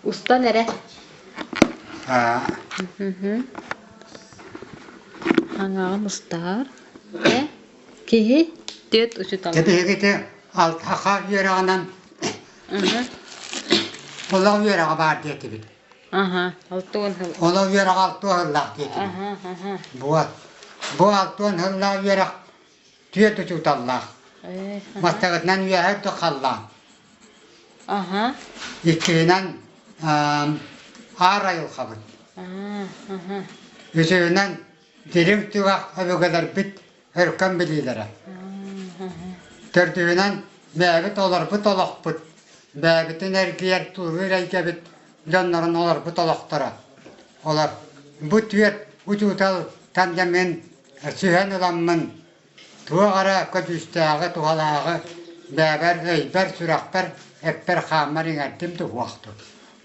Устан эрэ. Аа. Хаҥаҕын устаар. Э? Киһи түөрт учуутал. Дьэ биһиги ити саха үөрэҕинэн олох үөрэҕэ баар диэтибит. Аха, 60 сыл. Олох үөрэҕэ 60 сыллаах диэтибит. Вот. Бу 60 сыллаах үөрэх түөрт учууталлаах. Бастакытынан үөһэ үрдүк халлаан. Аха. Иккиһинэн аар айылҕабыт. Үсүһүнэн дириҥ түгэх өбүгэлэрбит өркөн билиилэрэ. Төрдүһүнэн бэйэбит олорбут олохпут, бэйэбитин эргийэр тулуур эйгэбит дьоннорун олорбут олохторо. Олор бу түөрт учууталтан дьэ мин сүһэн ыламмын туох эрэ көдьүүстээҕи, туһалааҕы бэйэбэр, өйбөр, сүрэхпэр, эппэр-хааммар иҥэрдим туһуохтун.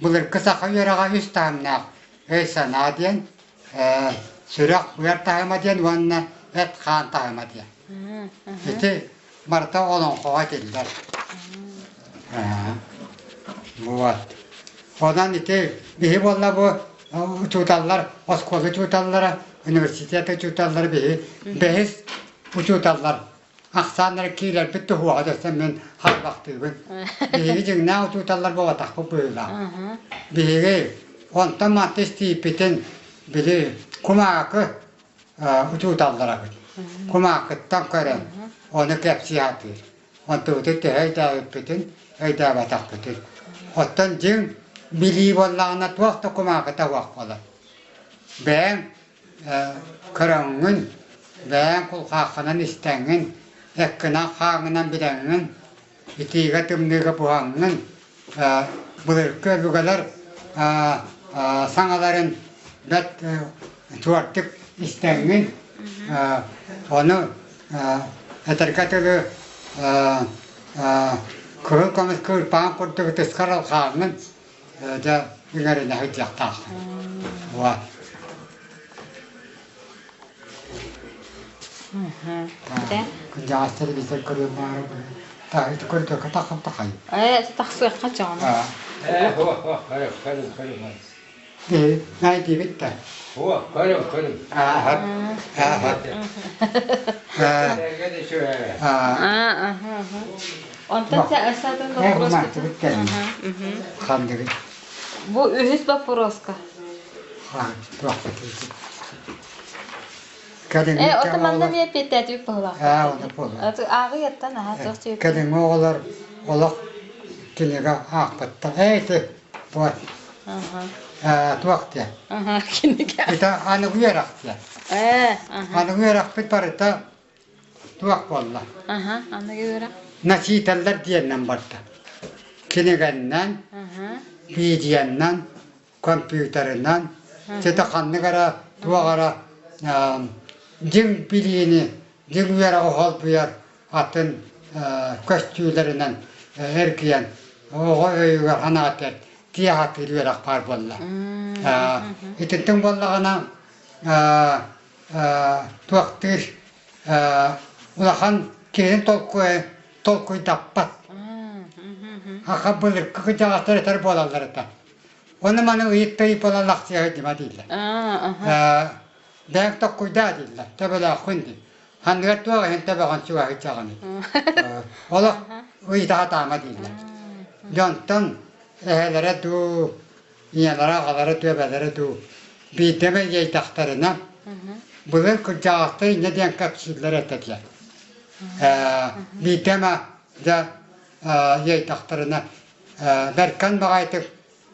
Былыргы саха үөрэҕэ үс таһымнаах өй-санаа диэн, сүрэх быар таһыма диэн уонна эт-хаан таһыма диэн. Ити барыта олоҥхоҕо этиллэр. Вот. Онон ити биһи буолла бу учууталлар, оскуола учууталлара, университет учууталлара биһи бэһис учууталлар ахсааннара киирэрбит туһуоҕа дэсэн мин харбахтыыбын. Биһиги дьиҥнээх учууталлар буолбатахпыт быһыылаах. Биһиги онтон манта истииппитин били кумаакы учууталларабыт. Кумаакыттан көрөн ону кэпсии сатыыр. Онтубутун төһө өйдөөбүппүтүн, өйдөөбөтөхпүтүн. Оттон дьиҥ билии буоллаҕына туох да кумаакыта суох буолар. Бэйэҥ көрөҥҥүн, бэйэҥ кулгааххынан истэҥҥин, эккинэн-хааҥҥынан билэҥҥин, итиигэ-тымныыга буһаҥҥын, былыргы өбүгэлэр саҥаларын бэрт чуордук истэҥҥин, ону этэргэ дылы кыһыл көмүс кыырпаҕын курдук ытыскар алҕааҥҥын дьэ иҥэринэ сылдьыахтааххын. Вот. Кырдьаҕас телевизор көрүөн баара көрдөргө таххым тахай. Ээ, тахсыахха чоҕуна. Ээ, хо, хо, көрүм, көрүм, көрүм. Ээ, найдибит да. Хо, көрүм, көрүм. Ааха, ааха. Аа, Онтон саатын боппуруоска. Хандыгы. Бу үһүс боппуруоска. Кэлиҥҥи Э, ото манна оҕолор эмиэ эппиэттээтибит быһыылаах. аа ону буолуо. Ааҕыйаттан аһаа туох диэбиппин. Кэлиҥҥи оҕолор олох кинигэ аахпыттар. Ээ ити вот Аха. туох диэн. Аха, кинигэ. Ити аныгы үөрэх диэн. Ээ, аха. Аныгы үөрэхпит барыта туох буолла? Аха, аныгы үөрэх. Носителлэр диэннэн барда. Кинигэннэн, Аха. видеоннан, компьютерынан, ситэ ханнык эрэ туох эрэ дьиҥ билиини, дьиҥ үөрэҕи холбуйар атын көстүүлэринэн эргийэн оҕо өйүгэр санаатыгар тиийэ сатыыр үөрэх баар буолла. Итинтэн буоллаҕына туохтыыр улахан киһини толкуйдаппат. Аха былыргы кырдьаҕастар этэр буолаллар этэ. Ону маны ыйытта буолан лахсыйа дима дииллэр. Бэйэҥ токкуйдаа дииллэр, төбөлөөххүн дии. Ханныгар туох иһин төбөҕүн чугаһыйдаҕыный. Олох ыйытаха таама дииллэр. Дьонтон эһэлэрэ дуу, ийэлэрэ аҕалара дуу, эбэлэрэ дуу биирдэ эмэ иэйдэхтэринэ былыр кырдьаҕастар инньэ диэн кэпсииллэр этэ диэн. Биирдэ эмэ дьэ иэйдэхтэринэ бэркэн баҕайытык,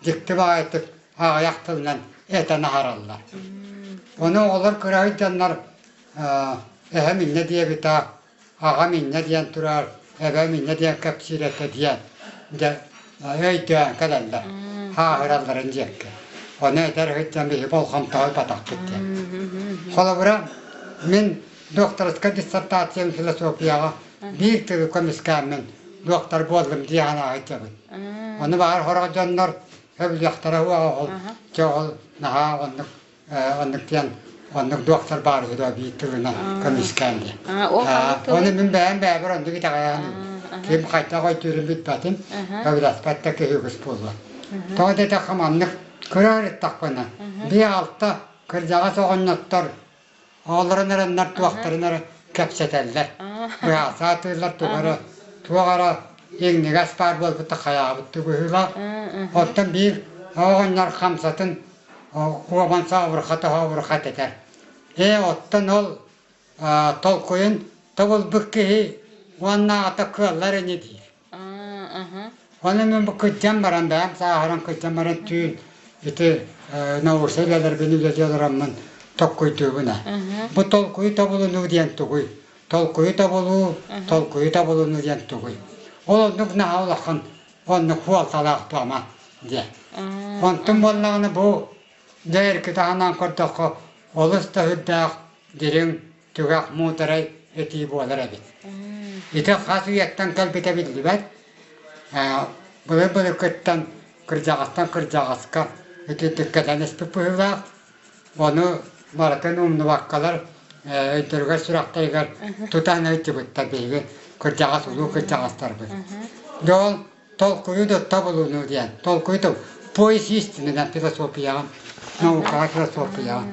дьикти баҕайытык аҕыйах тылынан этэн аһараллар. Ону оҕолор кыра сылдьаннар эһэм инньэ диэбитэ, аҕам инньэ диэн турар, эбэм инньэ диэн кэпсиир этэ диэн дьэ өйдөөн кэлэллэр, хааһыралларын диэкки. Ону эдэр сылдьан биһи болҕомтоҕо ылбатахпыт диэн. Холобура, мин докторскай диссертациям философияҕа биир тылы көмүскээммин доктор буоллум дии санаа сылдьабын. Ону баҕар сорох дьоннор сөбүлүөхтэрэ уоҕа ол чэ ол наһаа оннук оннук диэн оннук доктор баар үһү доо биир тылынан көмүскээн диэн. Ону мин бэйэм бэйэбэр оннук итэҕэйэн ким хайдах өйдүүрүн билбэтим, сөбүлэспэт да киһи үгүс буолуо. Тоҕо диэтэххэ маннык кыра ырыттахпына, биэ-алта кырдьаҕас оҕонньоттор оҕолорун эрэннэр туохтарын эрэ кэпсэтэллэр. Быһааса атыылар тугу эрэ туох эрэ иҥнигэс баар буолбута хайаабыт быһыылаах. Оттон биир оҕонньор хамсатын уобан саабырхата хообурхат этэр. Ээ, оттон ол толкуйун тобулбут киһи уонна ата кыаллар ини диир. Ону мин бу кырдьан баран, бэйэм сааһыран кырдьан баран түүн ити научнай үлэлэрбин үлэлии олороммун толкуйдуубун ээ. Бу толкуйу тобулунуу диэн тугуй? Толкуйу тобулуу, толкуйу тобулунуу диэн тугуй? Ол оннук наһаа улахан, оннук суолталаах туома диэн. Онтун буоллаҕына бу дьэ эрки таһынан көрдөххө олус да сүрдээх дириҥ түгэх муударай этии буолар эбит. Ити хас үйэттэн кэлбитэ биллибэт. Былыр-былыргыттан кырдьаҕастан кырдьаҕаска итинник кэлэн испит быһыылаах. Ону барытын умнубаккалар өйдөрүгэр-сүрэхтэригэр тутан ыйдыбыттар биһиги кырдьаҕас улуу кырдьаҕастарбыт. Дьэ ол толкуйу да тобулунуу диэн толкуйу тыл поиск истины философияҕа наукаҕа философияҕа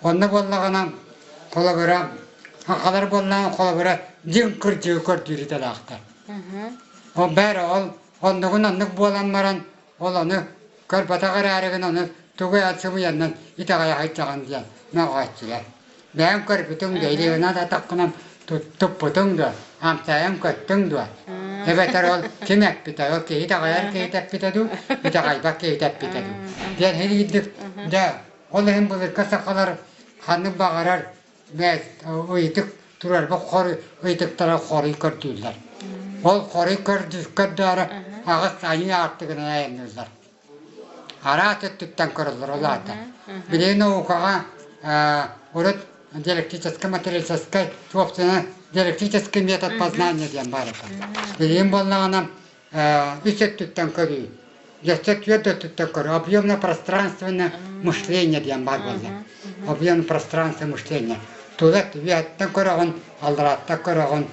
онно буоллаҕына холобура сахалар буоллаҕына холобура дьиҥ кырдьыгы көрдүүр идэлээхтэр ол бээрэ ол оннугун оннук буолан баран ол ону көрбөтөх эрээригин ону тугу сымыйаннан итэҕэйэ сылдьаҕын диэн мөҕөөччүлэр Бэйэҥ көрбүтүҥ дуо, илиигинэн атаххынан туппутуҥ дуо, амсайан көттүҥ дуо? Эбэтэр ол ким эппитэ, ол киһи итэҕэйэр киһитэ эппитэ дуу, итэҕэйбэт киһитэ эппитэ дуу? Диэн иһирдик дьэ, ол иһин былыргы сахалар ханнык баҕарар ыйытык турарбыт хоруй ыйытыктара хоруй көрдүүллэр. Ол хоруй көрдөөрө аҕыс айыы аартыгынан айанныыллар. Араас өттүттэн көрөллөр ол аата. Билигин наукаҕа урут диалектическай материалистическай собственно диалектический метод познания диэн баар этэ. Билигин буоллаҕына үс өттүттэн көрүү, өссө түөрт өттүттэн көрүү, объемно-пространственное мышление диэн баар буолла. Объемно-пространственное мышление. Тула үөһэттэн көрөҕүн, алларааттан көрөҕүн,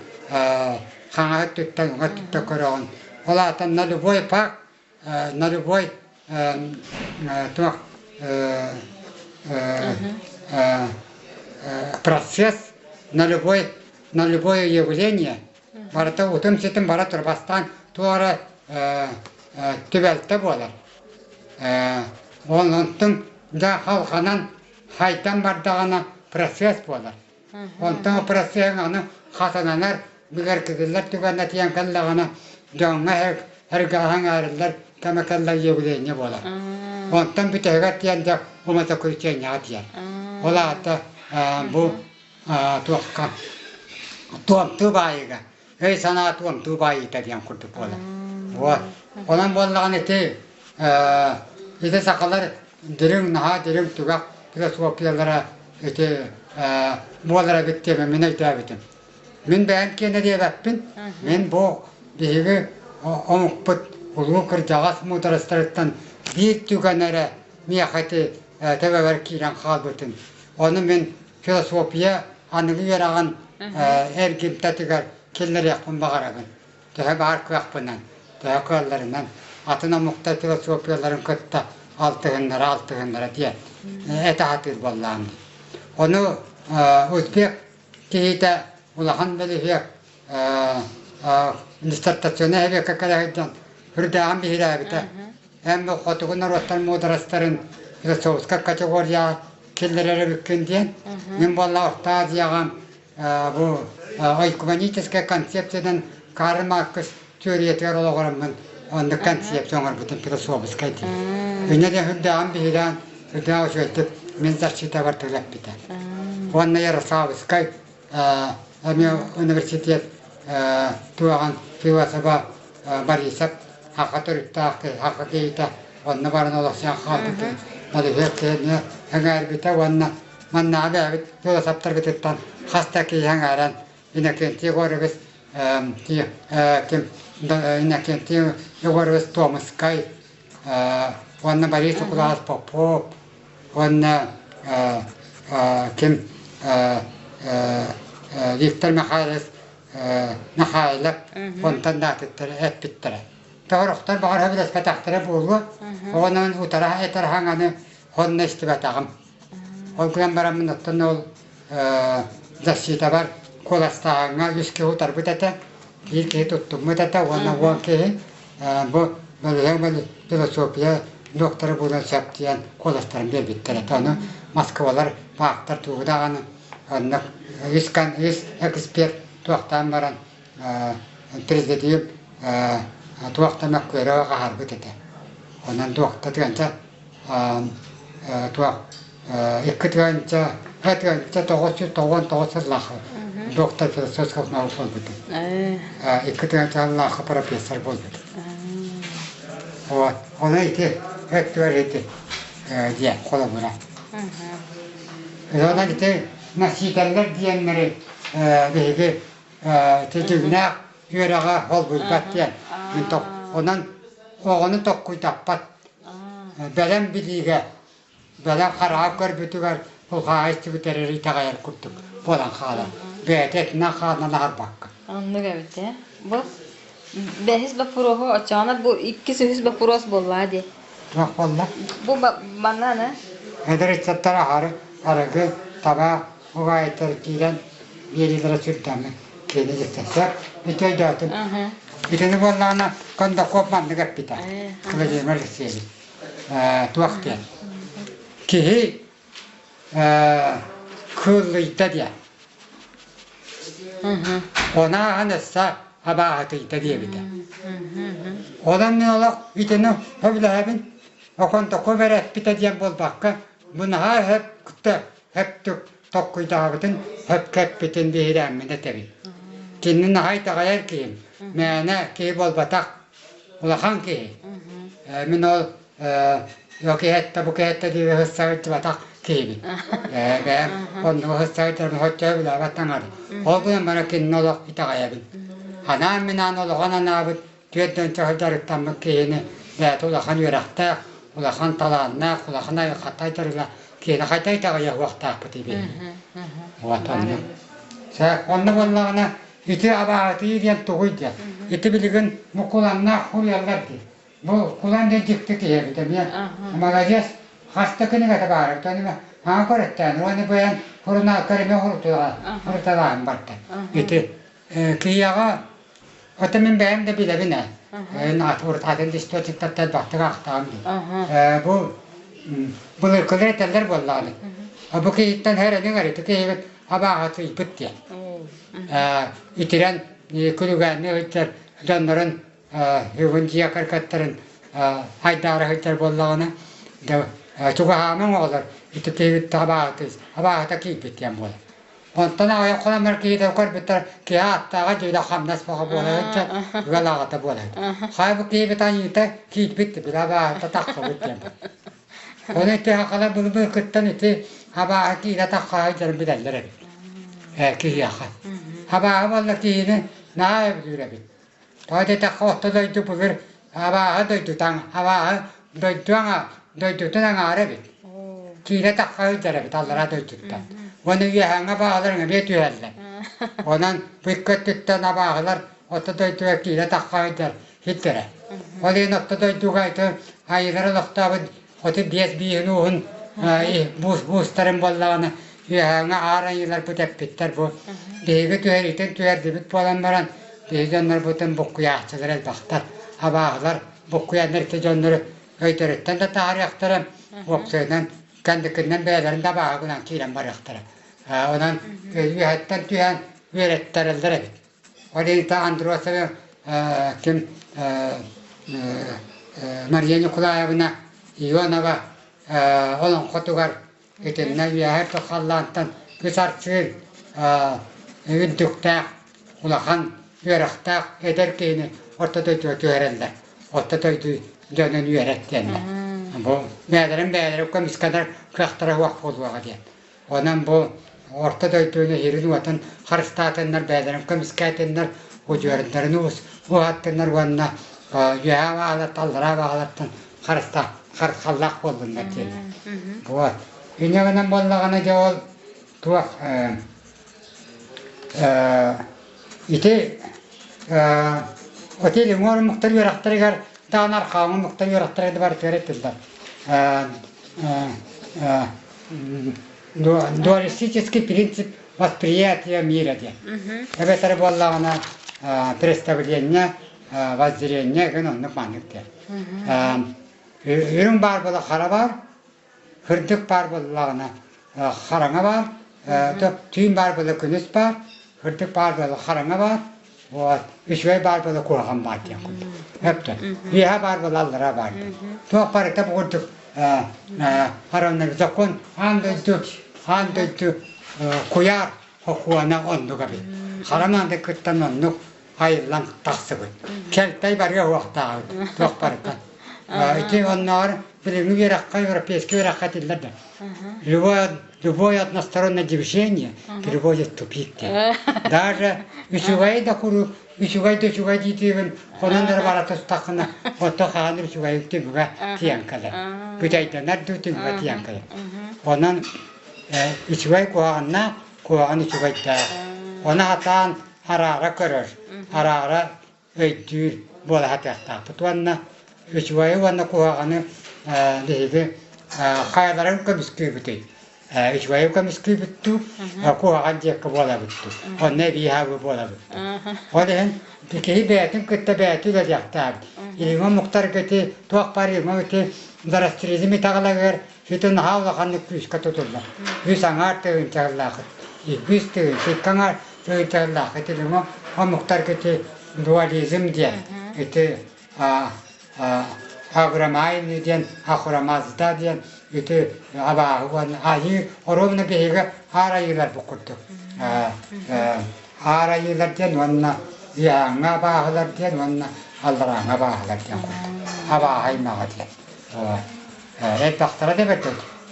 хаҥас өттүттэн, уҥа өттүттэн көрөҕүн. Ол аата на любой факт на любой туох процесс, на любое явление барыта утум-ситим бара турбастаан туох эрэ түбэлтэ буолар. Онтун да халҕанан хайдан бардаҕына процесс буолар. Онтон процеһыҥ аны хатананар, бигэргэтиллэр түгэнэ тиийэн кэллэҕинэ, дьоҥҥо эргээһэҥ аарыллар кэмэ кэллэ явление буолар. Онтон бүтэһигэр тиийэн дьэ уматокручениеҕа тиийэр. Ол аата бу туохха туомтуу баайыга өй-санаа туомтуу баайыыта диэн курдук буолар. Вот. Онон буоллаҕына ити ити сахалар дириҥ, наһаа дириҥ түгэх философиялара ити буолар эбит диэн мин өйдөөбүтүм. Мин бэйэм киэнэ диэбэппин. Мин бу биһиги омукпут улуу кырдьаҕас муударастарыттан биир түгэн эрэ миэхэ ити төбөбөр киирэн хаалбытын. Ону мин философия аныгы үөрэҕин эргимтэтигэр киллэриэхпин баҕарабын. Төһө баар кыахпынан, төһө кыалларынан атын омуктар философияларын кытта алтыһыннара алтыһыннара диэн этэ сатыыр буоллаҕым дии. Ону узбек киһитэ улахан бөлүһүөк диссертационнай эбиэккэ кэлэ сылдьан үрдээҕин биһирээбитэ. Эн бу хотугу норуоттар муударастарын философскай категорияҕа киллэрэр эбиккин диэн. Мин буолла Орто Азияҕа бу ойкуманическай концепциянан Карл Маркс теориятыгар олоҕураммын оннук концепция оҥорбутум философскай диэн. Инньэ диэн үрдээҕин биһирээн, үрдээх үчүгэйдик мин защитабар тыл эппитэ. Уонна Ярославскай эмиэ университет туоҕан философа Борисов саха төрүттээх киһи, саха киһитэ онно баран олохсуйан хаалбыт киһи. Балыһыар киһи эмиэ эҥээрбитэ уонна маннааҕы бэйэбит философтарбытыттан хас да киһи эҥээрэн Иннокентий Егорович ким Иннокентий Егорович Томскай уонна Борис Николаевич Попов уонна ким Виктор Михайлович Михайлов онтон да атыттара эппиттэрэ. Тоҕорохтор баҕар сөбүлэспэтэхтэрэ буолуо. Онон утара этэр хаҥаны онно истибэтэҕим. Ол гынан бараммын оттон ол защитабар куоластааһыҥҥа үс киһи утарбыт этэ, биир киһи туттуммут этэ уонна 10 киһи бу бөлүһүөк философия доктора буолан сөп диэн куоластарын биэрбиттэр этэ. Ону Москвалар баахтар тугу даҕаны оннук үс, үс эксперт туохтаан баран президиум туох да мөккүөрэ аһарбыт этэ. Онон туохта тыанча туох икки тыанча тыанча 999 сыллаах доктор философских наук буолбутум. 2 тыанча сыллаахха профессор буолбутум. Вот. Ону ити өттүгэр ити диэн холобура. Онон ити носителлэр диэннэри биһиги тэтимнээх үөрэҕэ холбуйбат диэн онон оҕону токкуйдаппат бэлэм билиигэ бэлэм хараҕа көрбүтүгэр улхааҕа истибит эрэр итэҕэйэр курдук буолан хаалар бэйэтэ этинэн хаанынан аһарбакка. Оннук эбит ээ. Бу бэһис боппуруоһу оччоҕуна бу иккис үһүс боппуруос буоллаҕа дии. Туох буолла? Бу манна аны Эдэр ыччаттар аһары арыгы, табаах убаайтар киирэн биэриилэрэ сүрдэммит киэни дьиктэ. Ити өйдөөтүм. Итини буоллаҕына Кондаков маннык эппитэ. Владимир Алексеевич. Туох диэн. Киһи кыыллыйда диэн. Онааһын өссө абааһытыйда диэбитэ. Онон мин олох итини сөбүлэһэбин. Оконтоков эрэ эппитэ диэн буолбакка, бу наһаа өһөп Өптүк толкуйдаабытын, сөпкө эппитин биһирээммин этэбин. Кинини наһаа итэҕэйэр киһим. Мээнэ киһи буолбатах, улахан киһи. Мин ол киһиэттэ бу киһиэттэ диэри сылдьыбатах киһибин. Бэйэм оннуга сылдьарбын соччо билээбэт таҥара. Ол гынан баран кинини олох итэҕэйэбин. Анаан-минаан олоҕун анаабыт 40 сыл дьарыктаммыт киһини бэйэтэ улахан үөрэхтээх, улахан талааннаах, улахан айылҕаттай дьарыга киһини хайда итэҕэйэ уохтаахпытый биһиги. Вот онно. Онно буоллаҕына ити абааһытыы диэн тугуй диэн. Ити билигин бу куланнаах суруйаллар дии. Бу кулан диэн дьикти киһи эбит эмиэ. Молодец, хас да кинигэтэ баар. Оттон аҥа көрөттөөн, уонна бэйэн сурунаалкар эмиэ суруталааһын барда. Ити киһиэхэ Ото мин бэйэм да билэбин ээ. Атын источниктартан элбэхтик аахтаҕым дии. Бу былыргылар этэллэр буоллаҕына. Бу киһиттэн хэрэниҥ эрэ, ити киһибит абааһытыйбыт диэн. Итирэн күлүгээнни сылдьар дьоннорун бүгүн дьиэ кыргыттарын айдаара сылдьар буоллаҕына, чугаһаамаҥ оҕолор, ити киһибит абааһыта киирбит диэн буолар. Онтон аҕыйах хонон киһитэ көрбүттэр киһи ааттааҕа дьиэлэ хамнас бөҕө буола сылдьар, ыал аҕата буола сылдьар. Хайа бу киһибит аньыыта киирбит били абааһыта тахсыбыт диэн. Ону ити сахалар былыр-былыргыттан ити абааһы киирэ тахха сылдьарын билэллэр эбит. Ээ киһиэхэ. Абааһы буолла киһини наһаа өбүлүүр эбит. Тоҕо диэтэххэ орто дойду былыр абааһы дойдутаҥ абааһы дойду аҥа дойдутун аҥаара эбит. Киирэ тахха сылдьар эбит аллараа дойдуттан. Уонна үөһээҥҥи абааһылар эмиэ түһэллэр. Онон бу икки өттүттэн абааһылар орто дойдуга киирэ тахха сылдьар сирдэрэ. Ол иһин орто дойдуга ити айыылар олохтообут 35 бииһин ууһун буустарын буоллаҕына үөһээҥҥи аар айыыларбыт эппиттэр бу биһиги түһэриитин түһэрдибит буолан баран биһиги дьоннорбутун буккуйааччылар элбэхтэр абааһылар буккуйаннар ити дьоннору өйдөрүттэн да таһаарыахтара уопсайынан кэнникинэн бэйэлэрин да абааһы гынан киирэн барыахтара онон үөһэттэн түһэн үөрэттэрэллэр эбит. Ол иһин Андросова ким Мария Николаевна Ионова олоҥхотугар итиннэ үөһэ халлаантан үс арчыын үрдүктээх улахан үөрэхтээх эдэр киһини орто дойдуга түһэрэллэр. Орто дойду дьонун үөрэт диэннэр. Бу бэйэлэрин бэйэлэрэ көмүскэнэр кыахтара суох буолуоҕа диэн. Онон бу орто дойдуну иһирин-уотун харыстаатыннар, бэйэлэрин көмүскээтиннэр, удьуордарын уһаттыннар уонна үөһээ баҕалартан, аллараа баҕалартан харыстаах, харысхаллаах буоллуннар диэн. Вот. Инньэ гынан буоллаҕына дьэ ол туох ити. Отель уҥуор омуктар үөрэхтэригэр даҕаны архааҥы омуктар үөрэхтэригэр да барытыгар этиллэр. Дуалистический принцип восприятия мира диэн. Эбэтэр буоллаҕына представление, воззрение гын оннук маннык диэн. Үрүҥ баар буола хара баар, Кырдьык баар буоллаҕына хараҥа баар, түүн баар буола күнүс баар, кырдьык баар буола хараҥа баар, вот, үчүгэй баар буола куһаҕан баар диэн курдук. Өптө. Үөһэ баар буола аллара баар диэн. Туох барыта бу курдук хараннар закон аан дойду аан дойду куйаар хокуона оннук эбит. Хара маанды кыттан оннук айыллан тахсыбыт. Кэлтэй барыа уохтааҕыт, туох барыта. Ити оннооҕор билиҥҥи үөрэххэ, европейскай үөрэххэ этиллэр да любое, любое одностороннее движение приводит в тупик диэн. Даже үчүгэй да куруук үчүгэй да үчүгэй диитигин онон эрэ бара тустаххына ото хаан үчүгэйин түмүгэ тиийэн кэлэр. Бүтэйдэнэр дуу түмүгэ тиийэн кэлэр. Онон үчүгэй куһаҕаннаах, куһаҕан үчүгэйдээх. Ону сатаан араара көрөр, араара өйдүүр буола сатыахтаахпыт уонна үчүгэйи уонна куһаҕаны биһиги хайаларын көмүскүүбүтүй? Үчүгэйи көмүскүүбүт дуу, куһаҕан диэкки буолабыт дуу, онно эбии аһабы буолабыт дуу. Ол иһин киһи бэйэтин кытта бэйэтэ үлэлиэхтээх. Илиҥҥи омуктарга ити туох баар илиҥҥи ити зороастризм итэҕэлигэр ити наһаа улаханнык күүскэ тутуллар. Үс аҥаар тыһыынчалаах, үс тыһыынча икки аҥаар тыһыынчалаах ити илиҥҥи омуктарга ити дуализм диэн ити Аграмайны диэн Ахурамазда диэн ити абааһы уонна айыы оруобуна биһиги аар айыылар бу курдук аар айыылар диэн уонна үөһээҥҥи абааһылар диэн уонна алларааҥҥы абааһылар диэн курдук абааһы аймаҕа диэн Элбэхтэрэ да бэрт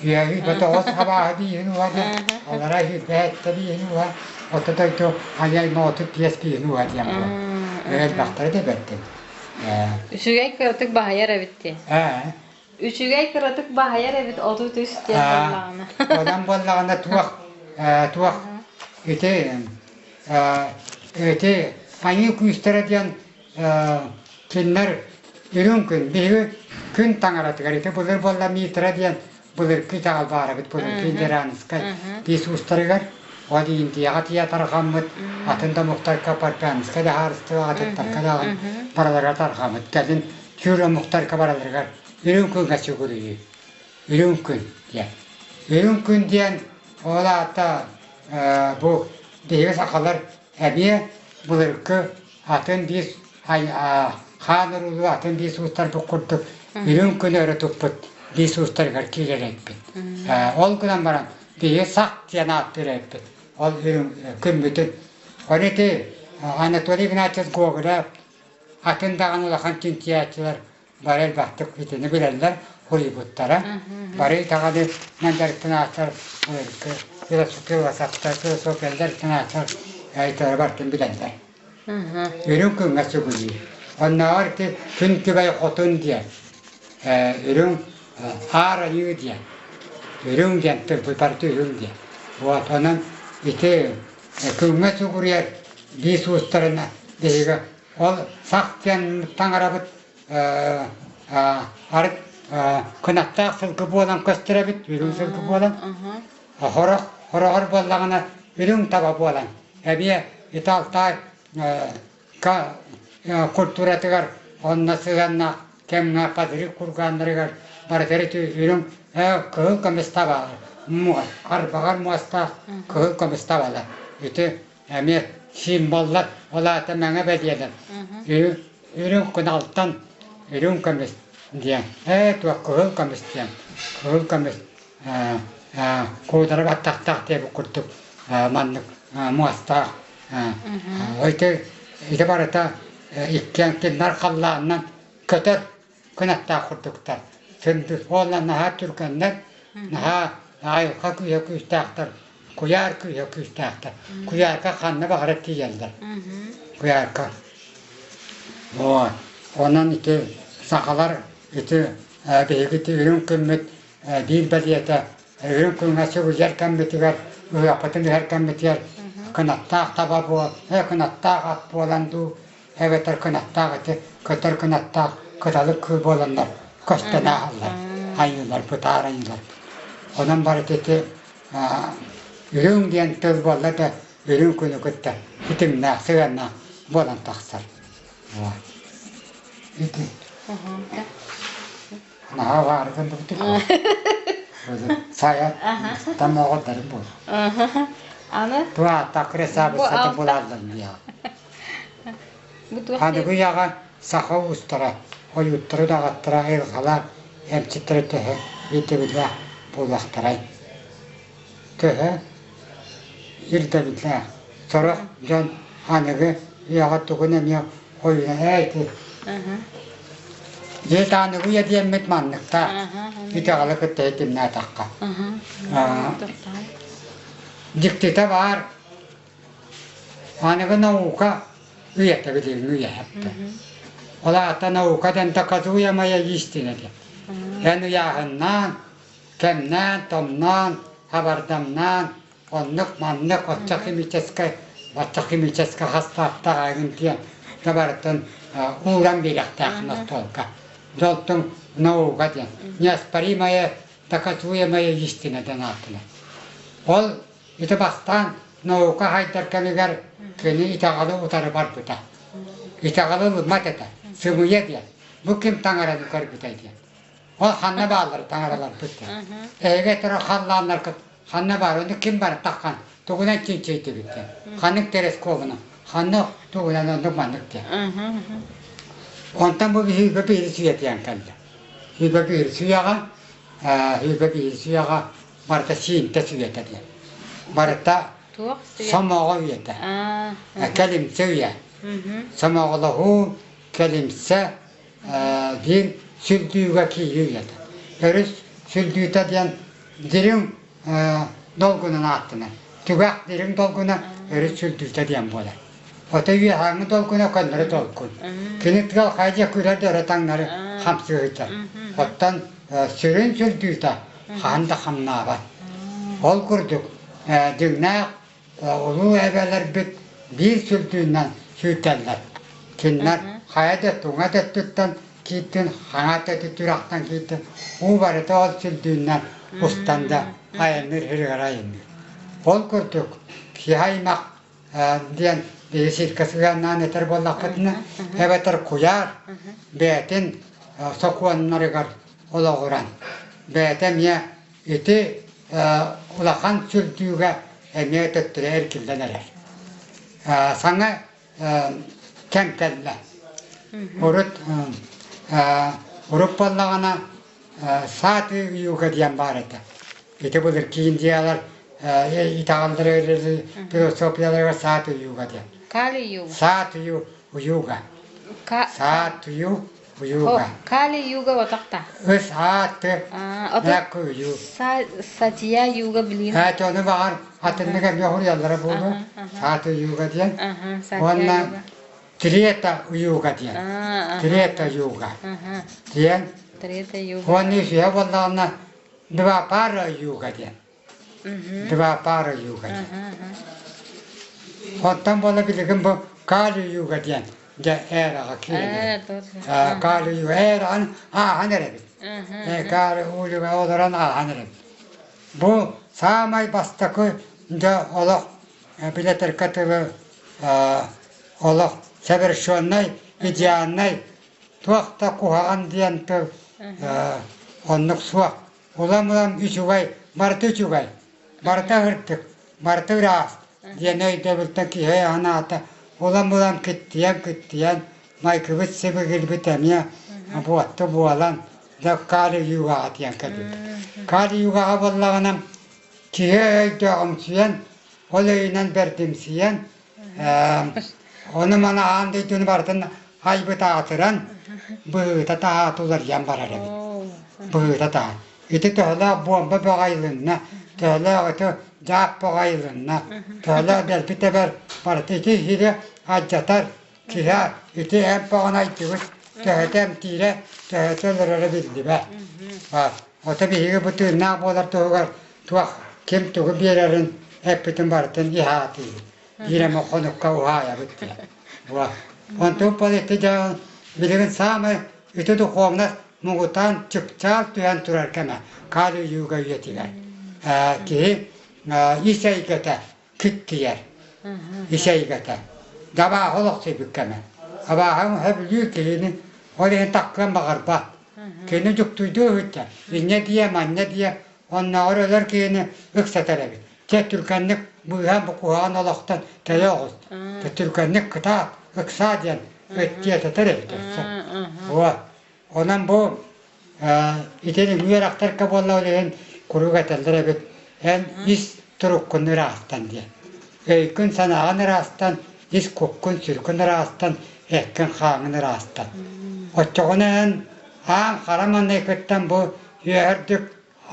үөһүү тоҕус абааһы бииһин уһа диэн, аллара сүүрбэһэттэ бииһин уһа, орто дойду айай нооту пиэс бииһин уһа диэн буолар. Элбэхтэрэ да бэрт Үчүгэй кыратык баһыйар эбит дии. Үчүгэй кыратык баһыйар эбит 33 диэн буоллаҕына. Онон буоллаҕына туох туох ити ити айыы күүстэрэ диэн Кинилэр үрүҥ күн, биһиги күн таҥаратыгар ити былыр буолла Митра диэн былыргы итэҕэл баар эбит, былыргы индиранскай иисустарыгар ол Индияҕа тиийэ тарҕаммыт, атын да омуктарга Парпянскай даһаарыстыба атыттарга даҕаны барыларыгар тарҕаммыт. Кэлин түүр омуктарга барыларыгар үрүҥ күҥҥэ сүгүрүйүү. Үрүҥ күн диэн. Үрүҥ күн диэн ол аата бу биһиги сахалар эмиэ былыргы атын биир хаан уруулуу атын биир уустарбыт курдук үрүҥ күнү өрө туппут биир уустарыгар киирэр эбиппит. Ол гынан баран биһиги сах диэн ааттыыр эбиппит. Ол үрүҥ күммүтүн. Ону ити Анатолий Игнатьевич Гоголев атын даҕаны улахан чинчийээччилэр бары элбэхтик итини билэллэр, суруйбуттара. Бары итэҕэли дьарыктанааччылар философтар, философиялар дьарыктанааччылар итэҕэли барытын билэллэр. Үрүҥ күҥҥэ сүгүрүйүү. Оннооҕор ити күн күбэй хотун диэн, үрүҥ аар айыы диэн, үрүҥ диэн тылбыт барыта үрүҥ диэн. Вот онон ити күҥҥэ сүгүрүйэр биис уустарына биһиги ол сах диэн таҥарабыт арыт кынаттаах сылгы буолан көстөр эбит, үрүҥ сылгы буолан. Хорох, хороҕор буоллаҕына үрүҥ таба буолан эбиэ ити Алтай культуратыгар онно сыһыаннаах кэмҥэ Кадыры кургааннарыгар барытыгар ити үрүҥ кыһыл көмүс табалар арбаҕар муостаах кыһыл көмүс табалар ити эмиэ символлар ол аата мэҥэ бэлиэлэр үрүҥ күн алтан үрүҥ көмүс диэн ээ туох кыһыл көмүс диэн кыһыл көмүс куудара баттахтаах диэбит курдук маннык муостаах ити ити барыта иккиэн кинилэр халлаанынан көтөр кынаттаах курдуктар уонна наһаа түргэннэр наһаа айылҕа күүһэ күүстээхтэр куйаар күүһэ күүстээхтэр куйаарга ханна баҕарар тиийэллэр куйаарга вот онон ити сахалар ити биһиги ити үрүҥ күммүт биир бэлиэтэ үрүҥ күҥҥэ сүгүрүйэр кэммитигэр ыһыахпытын ыһар кэммитигэр кынаттаах таба буол кынаттаах ат буолан дуу. эбэтэр кынаттаах ити көтөр кынаттаах кыталык кыыл буоланнар көстөн ааһаллар, айыылар, бытаар айыылар. Онон барыта ити үрүҥ диэн тыл буолла да үрүҥ күнү кытта ситимнээх, сыһыаннаах буолан тахсар. Ити. Наһаа баарытын бутик. Сайа тамоҕордарын буол. Аны Туа такресабысатын булааллар диэҕэ. Аныгы үйэҕэ саха уустара, ойууттара, удаҕаттара, айылҕалаах эмчиттэрэ төһө ирдэбиллээх буолуохтарай? Төһө ирдэбиллээх? Сорох дьон аныгы үйэҕэ тугун эмиэ ойууна ээ ити Дьиэт аныгы үйэ диэммит манныктаах итэҕэли кытта ситимнээтэххэ. Дьиктитэ баар Аныгы наука үйэтэ билигин үйэһэптэ. Ол аата наука диэн доказуемая истина диэн. Эн ыйааһыннаан, кэмнээн, томноон, хабардамнаан, оннук-маннык оччо химическай, оччо химическай хастаахтаах эҥин диэн барытын ууран биэриэхтээххин остуолга. Дьолтуҥ наука диэн неоспоримая доказуемая истина диэн ааттанар. Ол Ити бастаан наука хайдар кэмигэр кини итэҕэли утары барбыта. Итэҕэли ылыммат этэ, сымыйа диэн. Бу ким таҥараны көрбүтэй диэн. Ол ханна бааллар таҥараларбыт диэн. Эһиги этэр халлааннаргыт ханна баар, ону ким бары таххан, тугунан чинчийдибит диэн. Ханнык телескобунан, ханна тугунан оннук маннык диэн. Онтон бу биһиги биир сүүйэтийэн кэллэ. Сүүрбэ биир сүүйэҕэ, сүүрбэ биир сүүйэҕэ барыта сиинтэ сүүйэтэ диэн. Барыта сомоҕо үйэтэ. Кэлимсэ үйэ. Сомоҕолоһуу, кэлимсэ диэн сүрдүүгэ киирии үйэтэ. Өрүс сүрдүүтэ диэн дириҥ долгунан ааттанар. Түгэх дириҥ долгуна өрүс сүрдүүтэ диэн буолар. Ото үөһээҥҥи долгуна көннөрү долгун. Кини тыал хайдьа күлэр да өрө таҥнары хамсыы сылдьар. Оттон сүрүн сүрдүүтэ хаһан да хамнаабат. Ол курдук дьиҥнээх улуу эбэлэрбит биир сүрдүүнэн сүүйтэллэр. Кинилэр хайа да туҥа да өттүттэн киирдин, хаҥа да сүрэхтэн киирдин, уу барыта ол сүрдүүнэн устан да айанныыр сиригэр айанныыр. Ол курдук киһи аймах диэн биһи сиргэ сыһыаннаан этэр буоллахпытына, эбэтэр куйаар бэйэтин сокуоннарыгар олоҕуран, бэйэтэ эмиэ ити улахан сүрдүүгэ эмиэ төттөрү эргиллэн эрэр. Саҥа кэм кэллэ. Урут урут буоллаҕына сааты юга диэн баар этэ. Ити былыр Индиялар итэҕэллэрэ философияларыгар сааты юга диэн. Кали юга. Сааты юга. Сааты юга. Кали юга отақта. Үс ааты ю. Сатия юга билин. Эти ону баҕар атыннык эмиэ хуруйаллара буолуо. Сааты юга диэн. Уонна Трета юга диэн. Трета юга диэн. Трета юга. Уонна үсүһэ буоллаҕына Два пара юга диэн. Два пара юга диэн. Оттон буола билигин бу Кали юга диэн дьэ эраҕа киирэн Кали юга эраҕын ааһан эрэбит. Кали юга олорон ааһан эрэбит. Бу саамай бастакы дьэ олох билэтэркэ тылы олох совершеннай, идеальнай туох да куһаҕан диэн тыл оннук суох. Улам-улам үчүгэй, барыта үчүгэй, барыта ырдык, барыта ыраас диэн өйдөбүлтэн киһи санаата улам-улам киттийэн-киттийэн майгыбыт сибигирбит эмиэ буотта буолан дьэ Кали югаҕа диэн кэлбит. Кали югаҕа буоллаҕына киһи өйдөөҕүмсүйэн, ол өйүнэн бэрдимсийэн Ону маны аан дойдуну барытын айбыт аатыран, быһыыта таһаа туларыйан барар эбит. Быһыыта таһаа. Ити төһөлөөх буомба бөҕө айылынна, төһөлөөх ити дьаап бөҕө айылынна, төһөлөөх дэлби тэбэр барыта ити иһири алдьатар киһи ити эмп бөҕөнү айдыбыт, төһөтө эмтиирэ, төһөтө өлөрөрө биллибэт. Ото биһиги бу тыыннаах буолар туһугар туох ким тугу биэрэрин эппитин барытын иһаатыыбыт. Биир эмэ хонукка уһаайабыт диэн. Онтон ити дьэ билигин саамай ити духовнас муҥутаан чыпчаал түһэн турар кэмэ Кали-юга үйэтигэр. Киһи ис эйгэтэ киттийэр. Ис эйгэтэ. Дабааһы олохсуйбут кэмэ. Абааһы сөбүлүүр киһини ол иһин таккыан баҕарбат. Кини дьуктуйдуу сылдьар. Инньэ диэ, манньа диэ, оннооҕор өлөр киһини ыксатар эбит. Чэ, түргэнник быыһаан бу куһаҕан олохтон тэйэ оҕус. Түргэнник кытаат, ыксаа диэн тиэтэтэр эбит өссө. Вот. Онон бу итини үөрэхтэргэ буолла ол иһин куруук этэллэр эбит эн ис туруккун ыраастан диэн. Өйгүн-санааҕын ыраастан, ис куккун-сүргүн ыраастан, эккин-хааҥҥын ыраастан. Оччоҕуна эн аан хара маҥнайгыттан бу үөһэрдик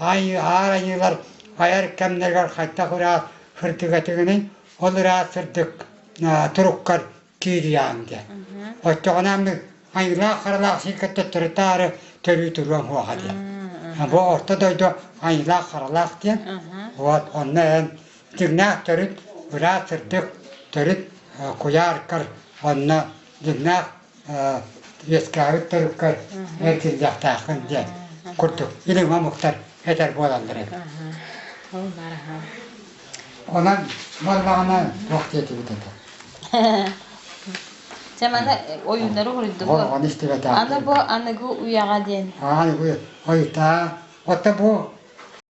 аар айыылар айар кэмнэригэр хайдах ыраас сырдыгатыгыный, ол ыраас сырдык туруккар киириэҕиҥ диэн. Оччоҕуна айыылаах-харалаах сиргэ төттөрү-таары төрүү туруоҥ суоҕа диэн. Бу орто дойду айыылаах-харалаах диэн. Вот онно эн дьиҥнээх төрүт ыраас сырдык төрүт куйааркар онно дьиҥнээх үөскээбит төрүккэр эргиллиэхтээххин диэн курдук илиҥ омуктар этэр буолаллар эбит. Онон буоллаҕына туох диэтибит этэ? Чэ маны ойууннары уруйдубут. Ону истибэтэх. Аны бу аныгы уйаҕа диэн. Аныгы ойутаа. Оттон бу.